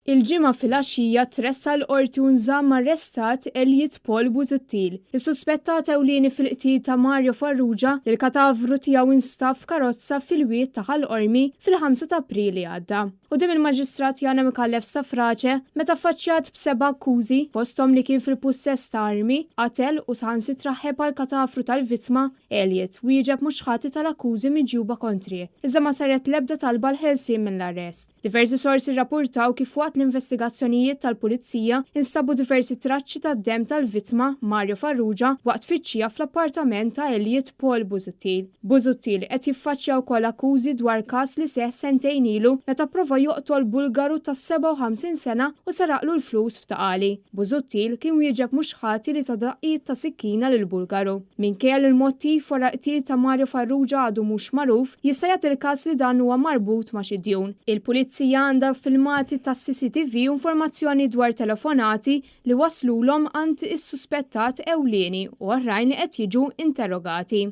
Il-Ġimgħa filgħaxija tressaq l-Qorti u nżamm arrestat Elliot Paul Busuttil, is-suspettat ewlieni fil-qtil ta' Mario Farrugia li l-katavru tiegħu instab f'karozza fil-wied ta' Ħal Qormi fil-5 ta' April li għadda. Quddiem il-Maġistrat Jana Micallef Stafrace meta affaċċjat b'seba' akkużi, fosthom li kien fil-pussess ta' armi, qatel u saħansitra ħeba l-katavru tal-vittma, Elliot wieġeb mhux ħati tal-akkużi miġjuba kontrih, iżda ma saret l-ebda talba għall-ħelsien mill-arrest. Diversi sorsi rrappurtaw kif waqt l-investigazzjonijiet tal-Pulizija instabu diversi traċċi tad-demm tal-vittma, Mario Farrugia, waqt tfittxija fl-appartament ta' Elliot Paul Busuttil. Busuttil qed jiffaċċja wkoll akkużi dwar każ li seħħ sentejn ilu meta pprova joqtol Bulgaru ta' 57 sena u seraqlu l-flus f'Ta' Qali. Busuttil kien wieġeb mhux ħati li ta daqqiet ta' sikkina lill-Bulgaru. Minkejja li l-mottiv wara l-qtil ta' Mario Farrugia għadu mhux magħruf, jista' jagħti l-każ li dan huwa marbut ma' xi djun. Il-Pulizija għandha filmati tas-CCTV u informazzjoni dwar telefonati li waslulhom għand is-suspettat ewlieni u oħrajn li qed jiġu interrogati.